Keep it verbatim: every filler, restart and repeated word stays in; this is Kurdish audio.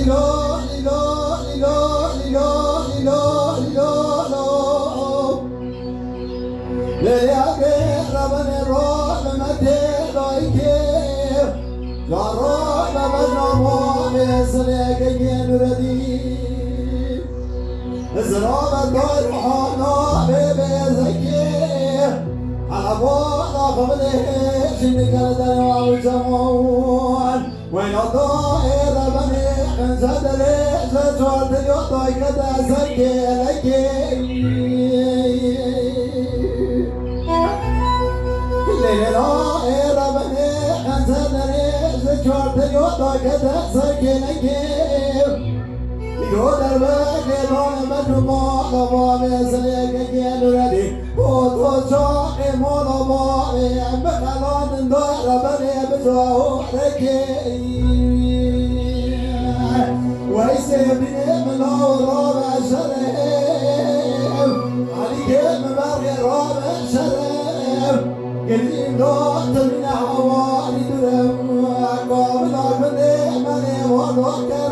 Lê lê agê rebenê ro bi me tê dayikê. Ca ro be bejna ma bê silê gegê Nuredî. Zira be tay ruhana bê bê zekê. Helebana xwe bidê şimdi gel derya û cemal. Weyna da ê rebenê qenca derê ji çar derya daykete ser kêlekê. Lê lê la ê rebenê qenca derê ji çar derya daykete ser kêlekê. Yo derbe lê dane me cuma lava bê silê gegê Nuredî. Bo to çaxê mola malê, em bi qelandin dara berê bi carekê. Weysê bînê min law rabe şerê, Alîkê min berxê rabe şerê. Girîm da timine hawarî durem, kabila gundê me lê wado ke.